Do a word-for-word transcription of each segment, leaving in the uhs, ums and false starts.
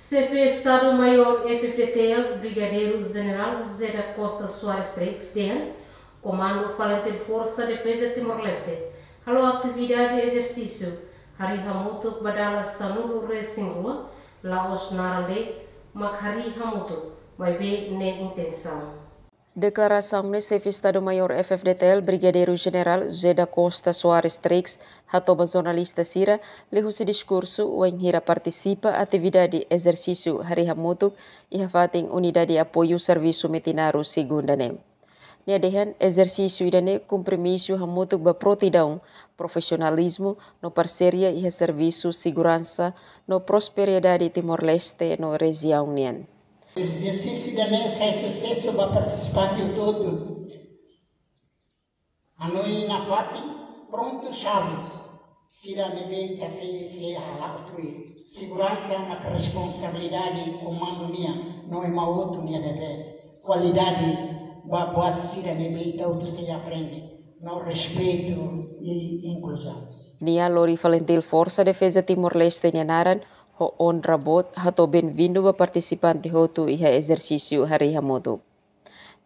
Xefe Estadu Maiór F-FDTL, Brigadeiru Jenerál José da Costa Soares Trix dehan, Komandu Falintil Forsa Defeza Timor-Leste halo atividade ezersísiu harii hamutuk ba dala sanulu-resin-rua, la'ós naran de'it mak harii hamutuk, maibé ne'e intensaun. Deklarasaun ne'e Xefe Estadu Maiór F-FDTL, Brigadeiru Jenerál José da Costa Soares Trix, hato'o ba jornalista sira liuhusi diskursu wainhira partisipa atividade ezersísiu harii hamutuk iha fatin Unidade Apoiu Servisu Metinaro, Segunda ne'e. Nia dehan ezersísiu ida-ne'e kompromisu hamutuk ba prontidaun, profisionalizmu no parseria iha servisu seguransa no prosperidade Timor-Leste no rejiaun nian. Ezersísiu ida-ne'e sai susesu ba partisipante hotu-hotu. Hanoin nafatin prontu xave sira ne'ebé ita sei, sei hala'o tuir. Seguransa maka responsabilidade komandu nian, no ema hotu nia devér. Kualidade ba buat sira ne'ebé ita hotu sei aprende, no respeitu i inkluzaun. Nia lori Falintil Forsa Defeza Timor-Leste nia naran ho onra boot, hato'o benvindu ba partisipante hotu iha ezersísiu harii hamutuk.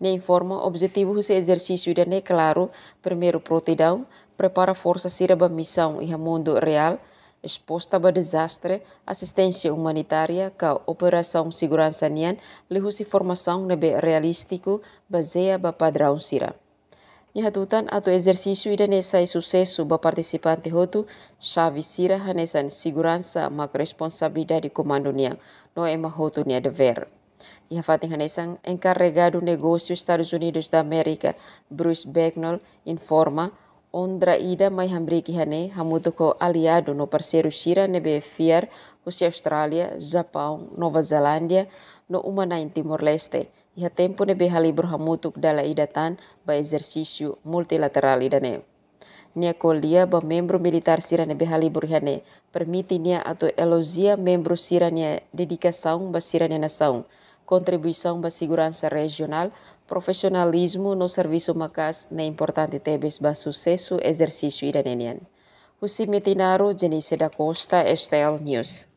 Nia informa objetivu husi ezersísiu ida-ne'e klaru, primeiru prontidaun, prepara forsa sira ba misaun iha mundu reál, resposta ba dezastre, asisténsia umanitária ka operasaun seguransa nian, liuhusi formasaun ne'ebé realístiku, bazeia ba padraun sira. Nia hatutan atu ezersísiu ida-ne'e sai susesu ba partisipante hotu, xave sira hanesan seguransa mak responsabilidade komandu nian, no ema hotu nia devér. Iha fatin hanesan, enkarregadu negósiu Estadus Unidus da Amérika, Bruce Bagnall, informa, onra ida mai hamriik iha ne'e hamutuk ho aliadu no parseiru sira ne'ebé fiar husi Austrália, Japaun, Nova Zelándia, no uma-na'in Timor-Leste, iha tempu ne'ebé halibur hamutuk dala ida tan ba ezersísiu multilaterál ida-ne'e. Nia ko'alia ba membru militár sira ne'ebé halibur iha ne'e, permite nia atu elojia membru sira-nia dedikasaun ba sira-nia nasaun, kontribuisaun ba seguransa rejionál, profisionalizmu no servisu maka'as ne'e importante tebes ba susesu ezersísiu ida-ne'e nian. Husi Metinaro, Jenice da Costa, S T L News.